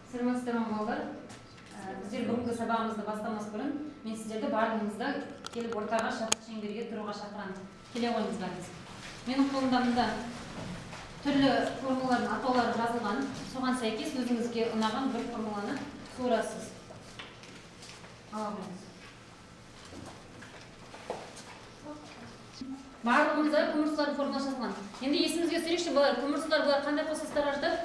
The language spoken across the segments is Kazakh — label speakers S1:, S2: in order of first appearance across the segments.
S1: Саламатсыздар ма, балалар? Біздер бүгінгі сабағымызды бастамас бұрын мен сіздерді барлығыңызды келіп ортаға шарт шеңберге тұруға шақырамын. Келе қойыңыз бәріңіз. Менің қолымда мында түрлі формулалардың атаулары жазылған. Соған сәйкес өзіңізге ұнаған бір формуланы суырасыз. Ала қойыңыз. Барлығымызда көмірсулардың формуласы жазылған. Енді есімізге түсірейікші, балалар, көмірсулар бұлар қандай қосылыстарға жатады?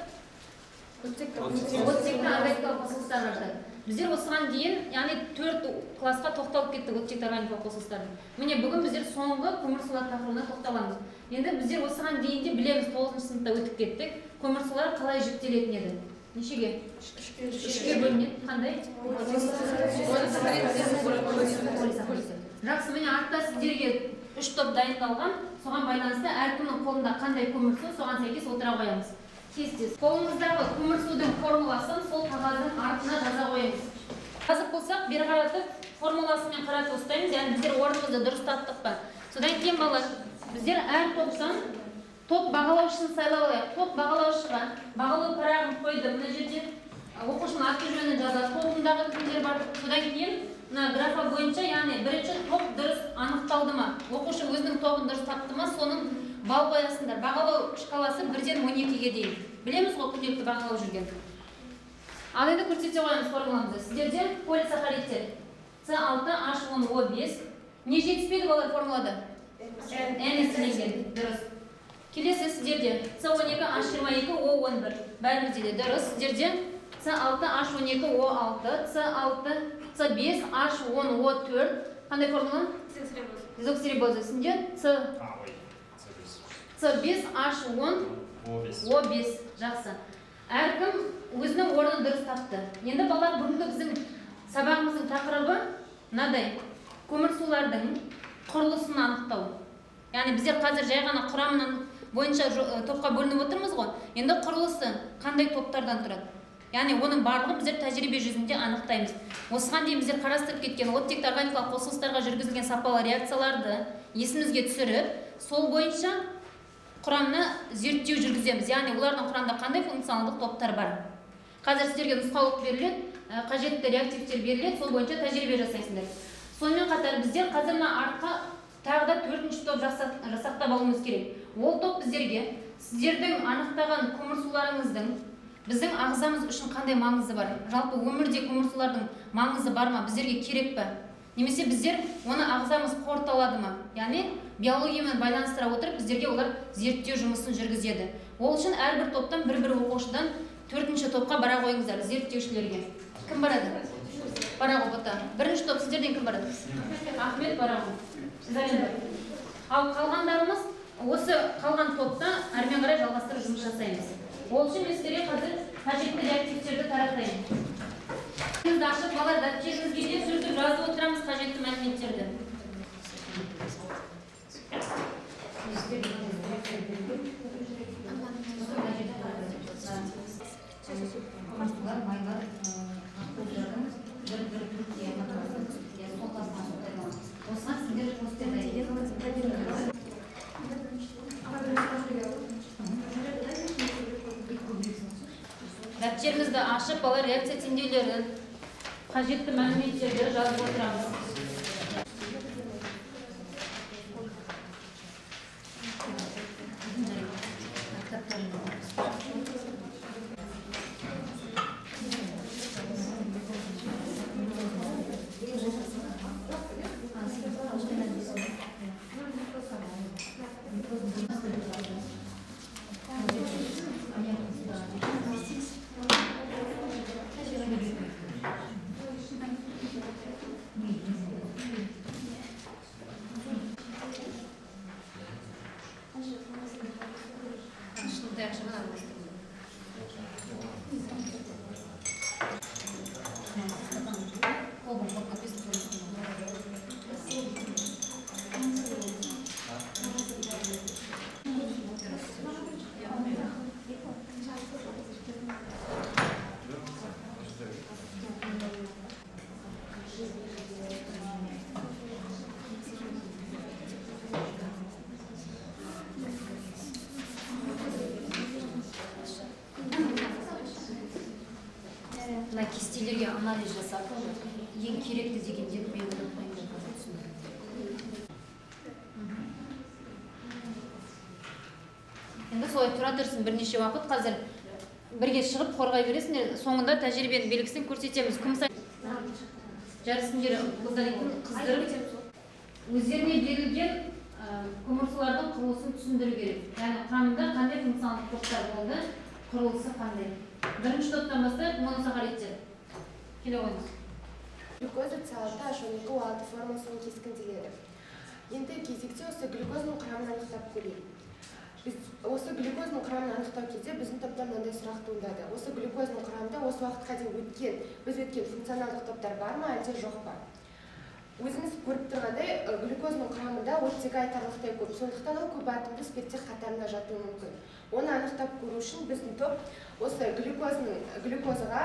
S1: Оттекті органикалық қосылыстарға жатады. Біздер осыған дейін, яғни 4 классқа тоқталып кеттік оттекті органикалық қосылыстардың. Міне бүгін біздер соңғы көмірсулар тақырыбына тоқталамыз. Енді біздер осыған дейін де білеміз, 9 сыныпта өтіп кеттік. Көмірсулар қалай жіктелетін еді? Нешеге? Үшке бөлінеді. Қандай? Жақсы, міне артта сіздерге 3 топ дайындалған. Соған байланысты әркімнің қолында қандай көмірсу, соған сәйкес отыра қоямыз. Тез-тез. Қолыңыздағы көмірсудың формуласын сол қағаздың артына жаза қойыңыз. Жазып болсақ, бері қаратып, формуласымен қаратып ұстаймыз. Яғни біздер орнымызды дұрыс таптық па? Содан кейін балалар, біздер әр топтан топ бағалаушысын сайлап алайық. Топ бағалаушыға бағалау парағын қойды. Мына жерде оқушының аты жөнін жазады, тобындағы кімдер бар. Содан кейін мына графа бойынша, яғни бірінші топ дұрыс анықталды ма, оқушы өзінің тобын дұрыс тапты ма, соның балл қоясыңдар. Бағалау шкаласы 1-ден 12-ге дейін. Білеміз ғой күнделікті бағалау жүрген. Ал енді көрсете қоямыз формуламызды. Сіздерде полисахаридтер С6H10O5. Не жетіспейді балалар формулада? N еселенген. Дұрыс. Келесі сіздерде С12H22O11. Бәрімізде де дұрыс. Сіздерде С6H12O6, С6, С5H10O4. Қандай формула? Дезоксирибоза. Сенде С5H10O5. Жақсы. Әркім өзінің орнын дұрыс тапты. Енді балалар, бүгінгі біздің сабағымыздың тақырыбы мынадай: көмірсулардың құрылысын анықтау. Яғни біздер қазір жай ғана құрамынан бойынша топқа бөлініп отырмыз ғой. Енді құрылысы қандай топтардан тұрады? Яғни оның барлығын біздер тәжірибе жүзінде анықтаймыз. Осыған дейін біздер қарастырып кеткен оттекті органикалық қосылыстарға жүргізілген сапалы реакцияларды есімізге түсіріп, сол бойынша құрамына зерттеу жүргіземіз. Яғни олардың құрамында қандай функционалдық топтар бар. Қазір сіздерге нұсқаулық беріледі, қажетті реактивтер беріледі, сол бойынша тәжірибе жасайсыңдар. Сонымен қатар біздер қазір мына артқа тағы да 4-ші топ жасақтап алуымыз керек. Ол топ біздерге сіздердің анықтаған көмірсуларыңыздың біздің ағзамыз үшін қандай маңызы бар? Жалпы өмірде көмірсулардың маңызы бар ма? Біздерге керек пе? Немесе біздер оны ағзамыз қорыта алады ма? Яғни биологиямен байланыстыра отырып біздерге олар зерттеу жұмысын жүргізеді. Ол үшін әрбір топтан бір-бір оқушыдан 4-ші топқа бара қойыңыздар, зерттеушілерге. Кім барады? Бара ғой, Бота. Бірінші топ сіздерден кім барады? Ахмет бара ғой. Зарина бар. Ал қалғандарымыз осы қалған топта әрмен қарай жалғастырып жұмыс жасаймыз. Ол үшін мен сіздерге қазір қажетті реактивтерді таратайын. Дәптеріңізді ашып, балалар, дәптеріңізге де сүртіп жазып отырамыз қажетті мәліметтерді. Көмірсулар, майлар, ақуыздардың бір-бір осыған сіздер постер. Дәптерімізді ашып, балалар, реакция теңдеулерін, қажетті мәліметтерді жазып отырамыз. анализ жасап, оны ең керекті дегендерін белгілеп қойыңдар, қазір түсіндіремін. Енді солай тұра тұрсын бірнеше уақыт, қазір бірге шығып қорғай бересіңдер. Соңында тәжірибенің белгісін көрсетеміз. Күн сайын жарысыңдер, қыздар дейтін қыздырып өздеріне берілген көмірсулардың құрылысын түсіндіру керек. Яғни құрамында қандай функционалдық топтар болды, құрылысы қандай. Бірінші топтан бастайық, моносахаридтер. Келе қойыңыз.
S2: Глюкоза С6H12O6 формасымен кескінделеді. Енді кезекте осы глюкозаның құрамын анықтап көрейік. Біз осы глюкозаның құрамын анықтау кезде біздің топта мынандай сұрақ туындады. Осы глюкозаның құрамында осы уақытқа дейін біз өткен функционалдық топтар бар ма, әлде жоқ па? Өзіңіз көріп тұрғандай, глюкозаның құрамында оттегі айтарлықтай көп. Сондықтан ол көп атомды спирттер қатарына жатуы мүмкін. Оны анықтап көру үшін біздің топ осы глюкозаға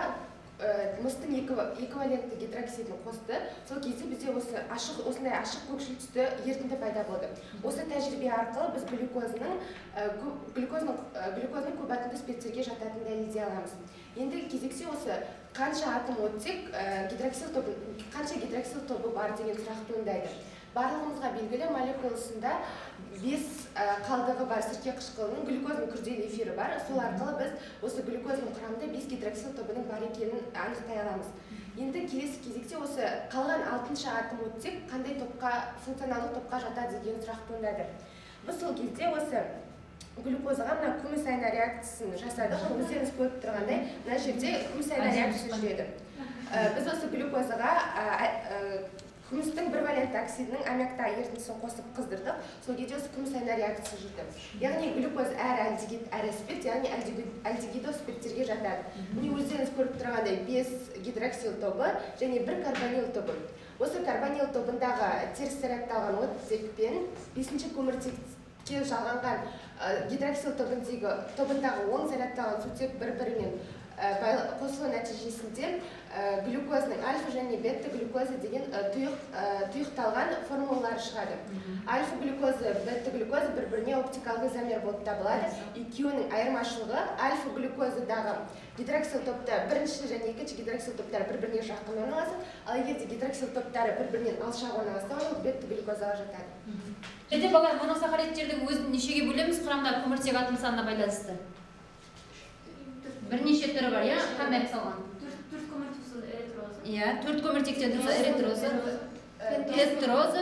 S2: мыстың еквивалентті гидроксидін қосты. Сол кезде бізде осындай ашық көкшіл түсті ерітінді пайда болды. Осы тәжірибе арқылы біз глюкозаның көп атомды спирттерге жататынын дәлелдей аламыз. Енді кезекте осы қанша атом оттек, гидроксил тобы, қанша гидроксил тобы бар деген сұрақ туындайды. Барлығымызға белгілі, молекуласында 5 қалдығы бар сірке қышқылының глюкозаның күрделі эфирі бар. Сол арқылы біз осы глюкозаның құрамында 5 гидроксил тобының бар екенін анықтай аламыз. Енді келесі кезекте осы қалған 6 атом оттек қандай топқа, функционалдық топқа жатады деген сұрақ туындады. Біз сол кезде осы глюкозаға мына күміс айна реакциясын жасадық. Өздеріңіз көріп тұрғандай, мына жерде күміс айна реакциясы жүреді. Біз осы глюкозаға күмістің бір валентті оксидінің аммиактағы ерітіндісін қосып қыздырдық. Сол кезде осы күміс айна реакциясы жүрді. Яғни глюкоз әрі альдегид, әрі спирт, яғни альдегидоспирттерге жатады. Міне, өздеріңіз көріп тұрғандай, 5 гидроксил тобы және 1 карбонил тобы. Осы карбонил тобындағы теріс зарядталған оттекпен 5 көміртекке жалғанған гидроксил тобындағы оң зарядталған сутек бір-бірімен қосылу нәтижесінде глюкозаның альфа және бета глюкоза деген тұйықталған формулалары шығады. Альфа глюкоза, бета глюкоза бір-біріне оптикалды изомер болып табылады. Екеуінің айырмашылығы: альфа глюкозадағы гидроксил топта бірінші және екінші гидроксил топтары бір-біріне жақын орналасады, ал егер де гидроксил топтары бір-бірінен алшақ орналасса, ол бета глюкозаға жатады.
S1: Жерде балалар, моносахаридтердің өзін нешеге бөлеміз құрамдағы көміртек атом санына байланысты? Бірнеше түрі бар, иә? Қандай мысалға?
S3: Төрт көміртек эритроза.
S1: Иә, төрт көміртектен тұрса эритроза, тетроза,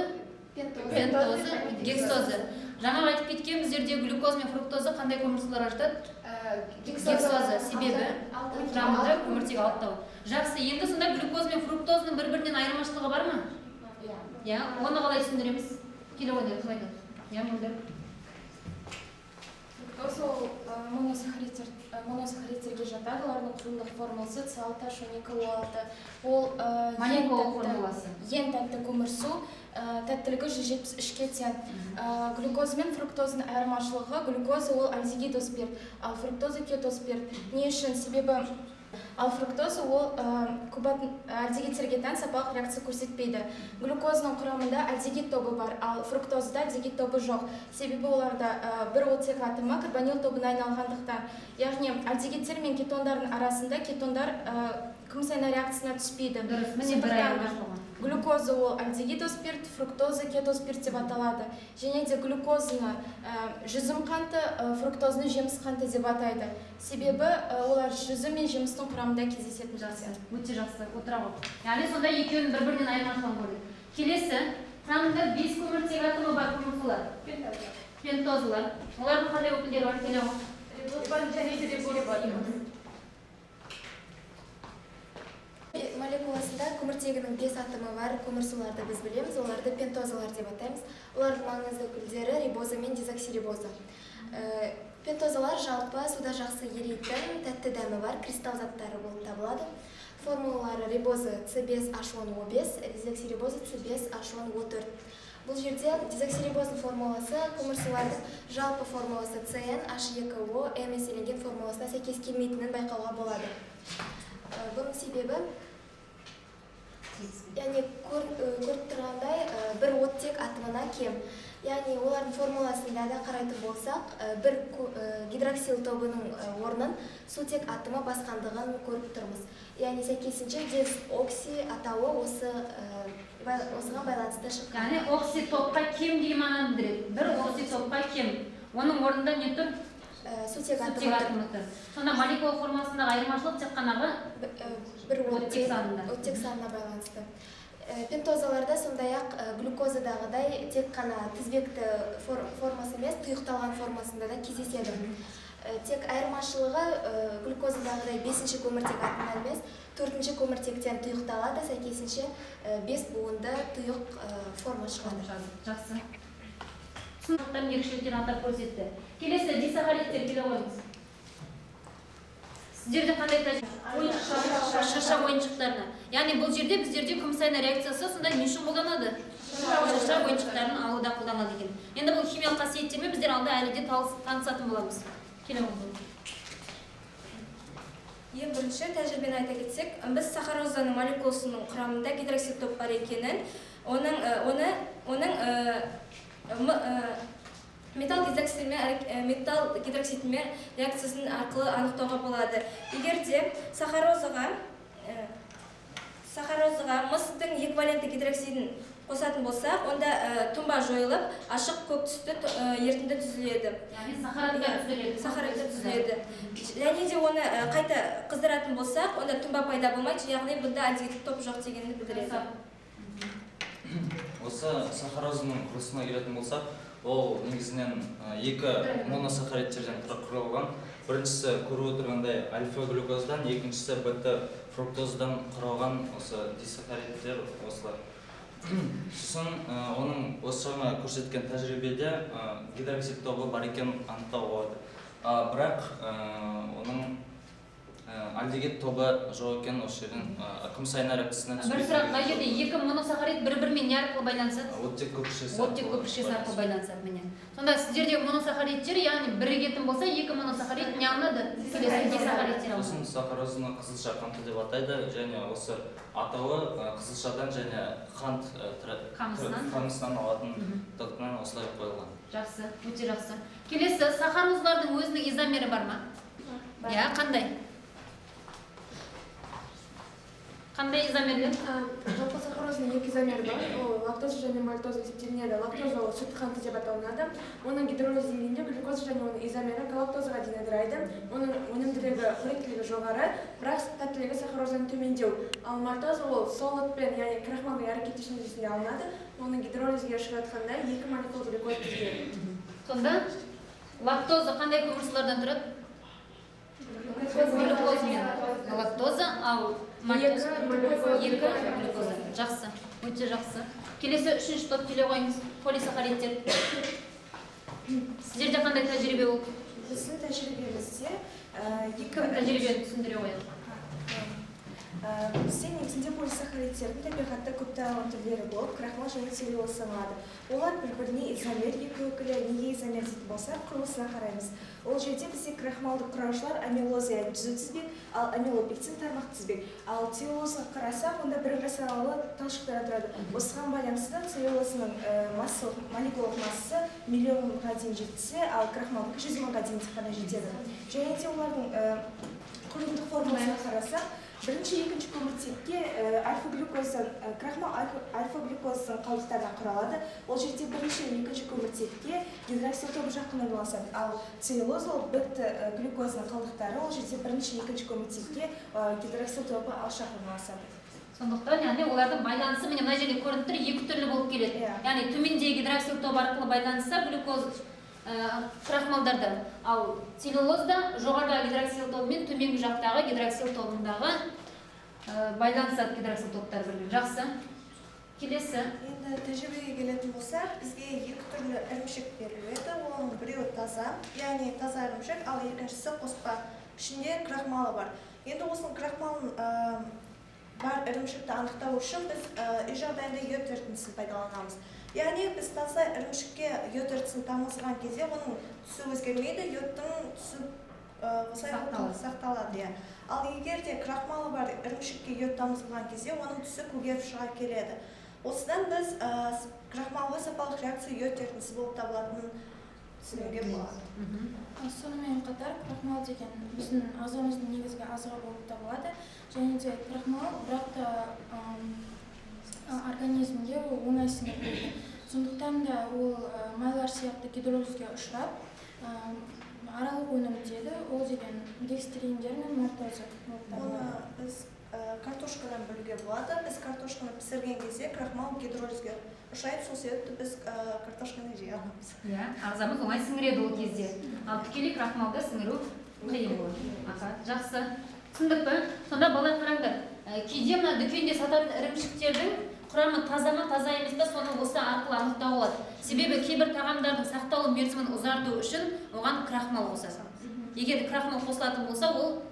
S1: пентоза, гексоза. Жаңа айтып кеткен, біздерде глюкоза мен фруктоза қандай көмірсуларға жатады? Гексоза. Себебі құрамында көміртек алтау. Жақсы, енді сонда глюкоза мен фруктозаның бір-бірінен айырмашылығы бар ма?
S2: Иә.
S1: Иә, оны қалай түсіндіреміз? Келе қойыңдар, кім айтады? Иә, Мөлдір.
S4: Фруктоза ол моносахаридтерге жатады. Олардың құрылымдық формуласы С6H12O6. Ол
S1: Молекула формуласы.
S4: ең тәтті көмірсу, тәттілігі 173-ке тең. Глюкоза мен фруктозаның айырмашылығы: глюкоза ол альдегидоспирт, ал фруктоза кетоспирт. Не үшін? Себебі ал фруктоза ол альдегидтерге тән сапалық реакция көрсетпейді. Глюкозаның құрамында альдегид тобы бар, ал фруктозада альдегид тобы жоқ. Себебі оларда бір оттек атомы карбонил тобына айналғандықтан. Яғни альдегидтер мен кетондардың арасында кетондар күміс айна реакциясына түспейді.
S1: Дұрыс, міне бір
S4: Сондықтан
S1: айырмашылығы.
S4: глюкоза ол альдегидоспирт, фруктоза кетоспирт деп аталады. Және де глюкозаны жүзім қанты, фруктозаны жеміс қанты деп атайды. Себебі олар жүзім мен жемістің құрамында кездесетін
S1: Жақсы,
S4: заттар.
S1: өте жақсы, отыра ғой. Яғни сонда екеуінің бір-бірінен айырмашылығын көрдік. Келесі, құрамында 5 көміртек атомы бар көмірсулар. Пентозалар. Олардың қандай өкілдері бар? Келе ғой.
S5: Молекуласында көміртегінің 5 атомы бар көмірсуларды біз білеміз, оларды пентозалар деп атаймыз. Олардың маңызды өкілдері рибоза мен дезоксирибоза. Пентозалар жалпы суда жақсы еритін, тәтті дәмі бар кристалл заттары болып табылады. Формулалары: рибоза С5H10O5, дезоксирибоза С5H10O4. Бұл жерде дезоксирибоздың формуласы көмірсулардың жалпы формуласы CnH2O M еселенген формуласына сәйкес келмейтінін байқауға болады. Бұның себебі Яғни көріп тұрғандай, бір оттек атомына кем. Яғни олардың формуласында да қарайтын болсақ, бір гидроксил тобының орнын сутек атомы басқандығын көріп тұрмыз. Яғни сәйкесінше дезокси атауы осыған байланысты шыққан.
S1: Яғни окси топқа кем деген мағынаны білдіреді. Бір окси топқа кем. Оның орнында не тұр?
S5: Сутек
S1: Сутек
S5: атомы тұр.
S1: атомы тұр. Сонда молекула формасындағы айырмашылық тек қанағы
S5: Бір
S1: оттек
S5: оттек
S1: санында.
S5: Оттек санына байланысты. Пентозаларда сондай-ақ глюкозадағыдай тек қана тізбекті формасы емес, тұйықталған формасында да кездеседі. Тек айырмашылығы, глюкозадағыдай бесінші көміртек атомынан емес, төртінші көміртектен тұйықталады, сәйкесінше бес буынды тұйық форма шығады.
S1: Жақсы. Түсініктен ерекшеліктерін атап көрсетті. Келесі дисахаридтер, келе қойыңыз. Сіздерде қандай тәжірибе? Шырша ойыншықтарына. Яғни бұл жерде біздерде күміс айна реакциясы сонда не үшін қолданады? Шырша ойыншықтарын алуда қолданады екен. Енді бұл химиялық қасиеттермен біздер алда әлі де танысатын боламыз. Келе қойыңыз.
S3: Ең бірінші тәжірибені айта кетсек, біз сахарозаның молекуласының құрамында гидроксид топ бар екенін, оның металл гидроксидімен реакциясын арқылы анықтауға болады. Егер де сахарозаға мыстың еквивалентті гидроксидін қосатын болсақ, онда тұнба жойылып, ашық көк түсті ерітінді түзіледі.
S1: Яғни сахаридтер түзіледі.
S3: Сахаридтер түзіледі. Және де оны қайта қыздыратын болсақ, онда тұнба пайда болмайды, яғни бұнда альдегид топ жоқ дегенді білдіреді.
S6: Осы сахарозаның құрылысына келетін болсақ, ол негізінен екі моносахаридтерден құралған. Біріншісі көріп отырғандай альфа глюкоздан, екіншісі бета фруктозадан құралған осы дисахаридтер осылар. Сосын оның осы жаңа көрсеткен тәжірибеде гидроксид тобы бар екенін анықтауға болады. Бірақ оның альдегид тобы жоқ екенін осы жерден күміс айна реакциясынан
S1: Бір сұрақ, мына жерде екі моносахарид бір-бірімен не арқылы байланысады?
S6: Оттек көпіршесі.
S1: Оттек көпіршесі арқылы байланысады, міне. Сонда сіздерде моносахаридтер, яғни бірігетін болса, екі моносахарид не алынады? Келесі дисахаридтер алынады.
S6: Сосын сахарозаны қызылша қанты деп атайды, және осы атауы қызылшадан және қант
S1: Қамысынан.
S6: Қамысынан алатындығынан осылай қойылған.
S1: Жақсы, өте жақсы. Келесі сахарозалардың өзінің изомері бар ма?
S2: Бар.
S1: Иә, қандай? Қандай изомерлер?
S7: Жалпы сахарозаның екі изомері бар. Ол лактоза және мальтоза есептелінеді. Лактоза ол сүт қанты деп аталынады. Оның гидролиз деңгейінде глюкоза және оның изомері галактозаға дейін ыдырайды. Оның өнімділігі, қоректілігі жоғары, бірақ тәттілігі сахарозадан төмендеу. Ал мальтоза ол солодпен, яғни крахмалдың әрекеттесу нәтижесінде алынады. Оның гидролизге ұшыратқанда екі молекула глюкоза түзіледі.
S1: Сонда лактоза қандай көмірсулардан тұрады? Глюкоза мен лактоза, ал мальтоза
S7: Екі
S1: екі глюкоза. Жақсы, өте жақсы. Келесі үшінші топ, келе қойыңыз, полисахаридтер. Сіздерде қандай тәжірибе болды?
S8: Біздің тәжірибемізде екі
S1: Кім тәжірибені түсіндіре қояды?
S8: Бізде негізінде полисахаридтердің табиғатта көп таралған түрлері болып, крахмал және целлюлоза саналады. Олар бір-біріне изомер екі өкілі. Неге изомер дейтін болсақ, құрылысына қараймыз. Ол жерде бізде крахмалды құраушылар амилоза, яғни түзу тізбек, ал амилопектин тармақ тізбек. Ал целлюлозға қарасақ, онда бірыңғай саралаулы талшықтар тұрады. Осыған байланысты целлюлозаның массалық, молекулалық массасы миллионға дейін жетсе, ал крахмалдікі 100 мыңға дейін тек қана жетеді. Және де олардың құрылымдық формуласына қарасақ, бірінші, екінші көміртекке альфа-глюкозадан, крахмал альфа-глюкозаның қалдықтарынан құралады. Ол жерде бірінші, екінші көміртекке гидроксил тобы жақын орналасады. Ал целлюлоза ол бета глюкозаның қалдықтары, ол жерде бірінші, екінші көміртекке гидроксил тобы алшақ орналасады.
S1: Сондықтан, яғни олардың байланысы, міне, мына жерде көрініп тұр, екі түрлі болып келеді.
S8: Иә.
S1: Яғни төмендегі гидроксил тобы арқылы байланысса глюкоз крахмалдарда, ал целлюлозда жоғарыдағы гидроксил тобы мен төменгі жақтағы гидроксил тобындағы байланысады гидроксил топтары бір-бірімен. Жақсы. Келесі.
S9: Енді тәжірибеге келетін болсақ, бізге екі түрлі ірімшік беріледі. Оның біреуі таза, яғни таза ірімшік, ал екіншісі қоспа, ішінде крахмалы бар. Енді осының крахмалын бар ірімшікті анықтау үшін біз үй жағдайында йод ерітіндісін пайдаланамыз. Яғни біз таза ірімшікке йод ерітіндісін тамызған кезде оның түсі өзгермейді, йодтың түсі Осылай сақталады, иә. Ал егер де крахмалы бар ірімшікке йод тамызылған кезде, оның түсі көгеріп шыға келеді. Осыдан біз крахмалға сапалық реакция йод ерітіндісі болып табылатынын түсінуге болады.
S4: Сонымен қатар крахмал деген біздің ағзамыздың негізгі азығы болып табылады. Және де крахмал бірақ та организмге ол оңай сіңіріледі. Сондықтан да ол майлар сияқты гидролизге ұшырап, аралық өнім деді, ол деген декстриндер мен мальтоза болып табылады.
S9: Оны біз картошкадан білуге болады. Біз картошканы пісірген кезде крахмал гидролизге ұшырайды, сол себепті біз картошканы жей аламыз.
S1: Иә, ағзамыз оңай сіңіреді ол кезде. Ал тікелей крахмалды сіңіру қиын болады. Аха, жақсы. Түсіндік пе? Сонда балалар қараңдар, кейде мына дүкенде сататын ірімшіктердің құрамы таза ма, таза емес па, соны осы арқылы анықтауға болады. Себебі кейбір тағамдардың сақталу мерзімін ұзарту үшін оған крахмал қосады. Егер крахмал қосылатын болса, ол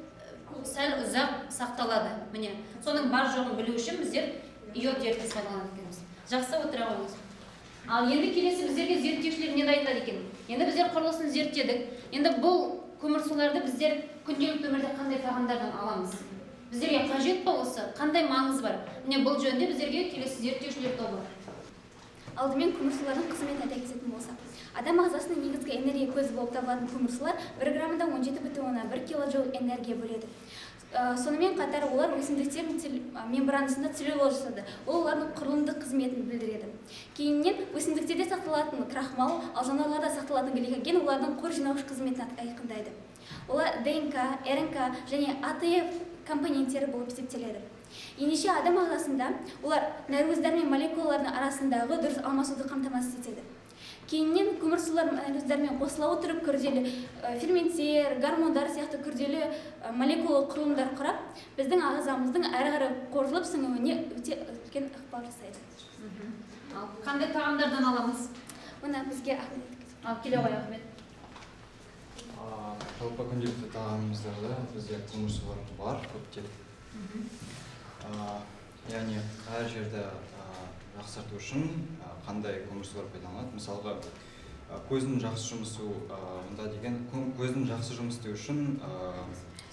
S1: сәл ұзақ сақталады. Міне, соның бар жоғын білу үшін біздер йод ерітіндісін пайдаланады екенбіз. Жақсы, отыра қойыңыз. Ал енді келесі біздерге зерттеушілер не дайындады екен? Енді біздер құрылысын зерттедік. Енді бұл көмірсуларды біздер күнделікті өмірде қандай тағамдардан аламыз? Біздерге қажет па осы? Қандай маңызы бар? Міне, бұл жөнінде біздерге келесі зерттеушілер тобы.
S10: Алдымен көмірсулардың қызметін айта кететін болсақ, адам ағзасының негізгі энергия көзі болып табылатын көмірсулар 1 граммда 17,1 килоджоуль энергия бөледі. Сонымен қатар олар өсімдіктердің мембранасында целлюлоза жасады. Ол олардың құрылымдық қызметін білдіреді. Кейіннен өсімдіктерде сақталатын крахмал, ал жануарларда сақталатын гликоген олардың қор жинауыш қызметін айқындайды. Олар ДНК, РНК және АТФ компоненттері болып есептеледі. Ендеше адам ағзасында олар нәруыздар мен молекулалардың арасындағы дұрыс алмасуды қамтамасыз етеді. Кейіннен көмірсулар нәруыздармен қосыла отырып күрделі ферменттер, гормондар сияқты күрделі молекулалық құрылымдар құрап, біздің ағзамыздың әрі қарай қорытылып сіңуіне өте үлкен ықпал жасайды.
S1: Ал қандай тағамдардан аламыз?
S10: Оны бізге Ахмет айтып кетеді.
S1: Ал келе ғой, Ахмет.
S11: Жалпы күнделікті тағамымыздарда бізде көмірсулар бар көптеп. Яғни әр жерді жақсарту үшін қандай көмірсулар пайдаланады? Мысалға, көздің жақсы жұмысы, онда деген көздің жақсы жұмыс істеу үшін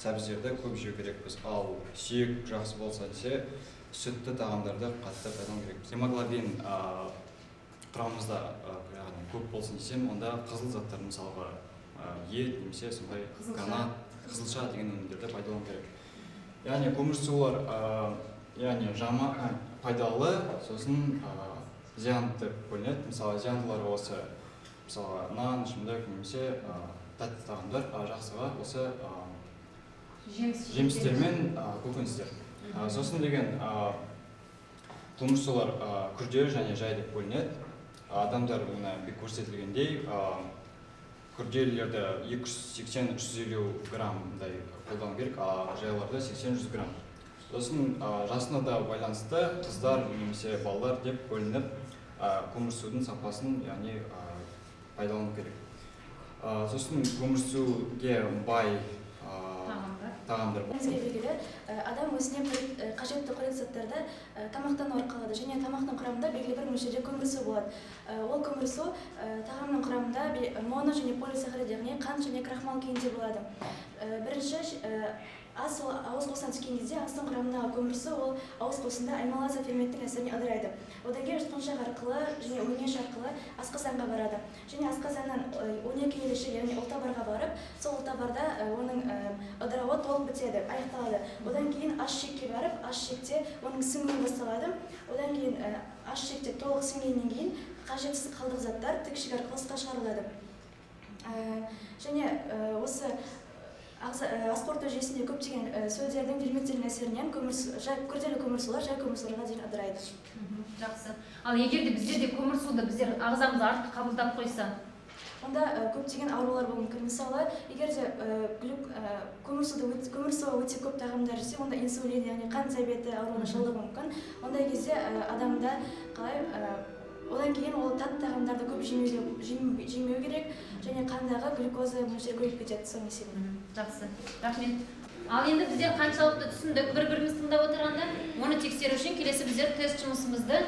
S11: сәбіздерді көп жеу керекпіз. Ал сүйек жақсы болса десе, сүтті тағамдарды қатты пайдалану керекпіз. Гемоглобин құрамымызда, яғни көп болсын десем, онда қызыл заттар, мысалға, ет немесе сондай
S1: Қызылша.
S11: Қанат, қызылша деген өнімдерді пайдалану керек. Яғни көмірсулар, яғни жама, пайдалы, сосын зиянды деп бөлінеді. Мысалы, зияндылары осы, мысалға, нан, ішімдік немесе тәтті тағамдар, жақсыға осы,
S1: Жеміс
S11: жемістер мен көкөністер. Сосын деген, көмірсулар күрделі және жай деп бөлінеді. Адамдар мына көрсетілгендей, күрделілерді 280-350 граммдай қолдану керек, а жайларды 80-100 грамм. Сосын жасына да байланысты қыздар немесе балалар деп бөлініп, көмірсудың сапасын, яғни, пайдалану керек. Сосын көмірсуге бай
S1: тағамдар.
S11: Тағамдар.
S7: Бізге белгілі, адам өзіне қажетті қорек заттарды тамақтану арқылы алады және тамақтың құрамында белгілі бір мөлшерде көмірсу болады. Ол көмірсу тағамның құрамында моно және полисахарид, яғни қант және крахмал күйінде болады. Бірінші, ас ол ауыз қуысына түскен кезде астың құрамындағы көмірсу ол ауыз қуысында амилаза ферменттің әсеріне ыдырайды. Одан кейін жұтқыншақ арқылы және өңеш арқылы асқазанға барады. Және асқазаннан 12 елі ішек, яғни ұлтабарға барып, сол ұлтабарда оның ыдырауы толық бітеді, аяқталады. Одан кейін аш ішекке барып, аш ішекте оның сіңуі басталады. Одан кейін аш ішекте толық сіңгеннен кейін қажетсіз қалдық заттар тік ішек арқылы сыртқа шығарылады. Және осы ас қорыту жүйесінде көптеген сөлдердің, ферменттердің әсерінен күрделі көмірсулар жай көмірсуларға дейін ыдырайды.
S1: Жақсы. Ал егер де біздерде көмірсуды біздер ағзамыз артық қабылдап қойса?
S7: Онда көптеген аурулар болуы мүмкін. Мысалы, егер де көмірсуы өте көп тағамдар жесе, онда инсулин, яғни қант диабеті ауруына шалдығуы мүмкін. Ондай кезде адамда қалай, одан кейін ол тәтті тағамдарды көп жемеу керек және қандағы глюкоза мөлшері көбейіп кетеді соның есебінен.
S1: Жақсы, рахмет. Ал енді біздер қаншалықты түсіндік бір-бірімізді тыңдап отырғанда, оны тексеру үшін келесі біздер тест жұмысымызды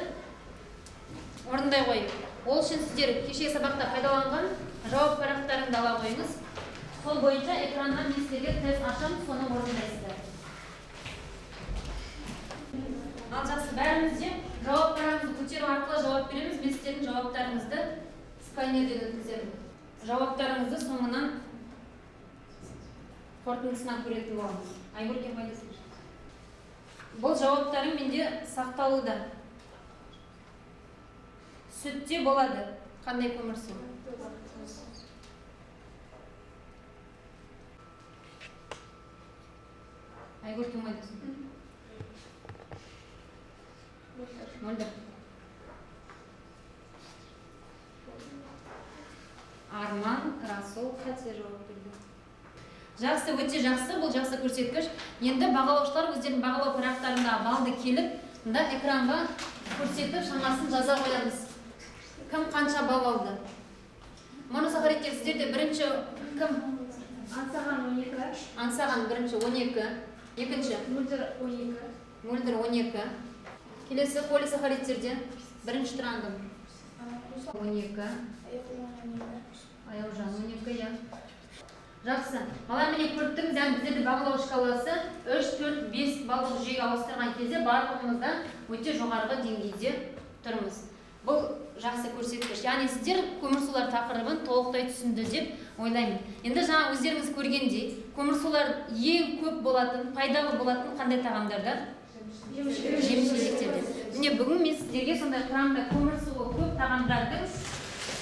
S1: орындай қояйық. Ол үшін сіздер кеше сабақта пайдаланған жауап парақтарыңды ала қойыңыз. Сол бойынша экраннан мен сіздерге тест ашамын, соны орындайсыздар. Ал жақсы, бәріміз де жауаптарымызды көтеру арқылы жауап береміз. Мен сіздердің жауаптарыңызды сканерден өткіземін. Жауаптарыңызды соңынан қорытындысынан көретін боламыз. Айгүл кем? Бұл жауаптарым менде сақталуда. Сүтте болады. Қандай көмірсу? Айгүл кем айтасың? Мөлдір. Арман, Расул қате жауап берді. Жақсы, өте жақсы, бұл жақсы көрсеткіш. Енді бағалаушылар өздерінің бағалау парақтарындағы балды келіп, мында экранға көрсетіп, шамасын жаза қоямыз. Кім қанша балл алды? Моносахаридтер сіздерде бірінші кім?
S7: Аңсаған 12.
S1: Аңсаған бірінші 12. Екінші?
S7: Мөлдір 12.
S1: Мөлдір 12. Келесі полисахаридтерде бірінші тұрған кім? 12. Аяужан 12, иә. Жақсы. Балалар, міне көріп тұрмыз, яғни біздерде бағалау шкаласы 3, 4, 5 баллдық жүйеге ауыстырған кезде барлығымыз да өте жоғарғы деңгейде тұрмыз. Бұл жақсы көрсеткіш. Яғни сіздер көмірсулар тақырыбын толықтай түсінді деп ойлаймын. Енді жаңа өздеріңіз көргендей, көмірсулар ең көп болатын, пайдалы болатын қандай тағамдарда? Жеміс-жидектерде. Міне бүгін мен сіздерге сондай құрамында көмірсуы көп тағамдардың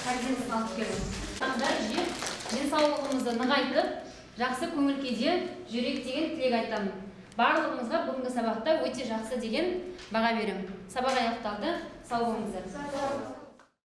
S1: корзинасын алып келдім. Тағамдар жеп, денсаулығымызды нығайтып, жақсы көңіл күйде жүрейік деген тілек айтамын. Барлығымызға бүгінгі сабақта өте жақсы деген баға беремін. Сабақ аяқталды. Сау болыңыздар.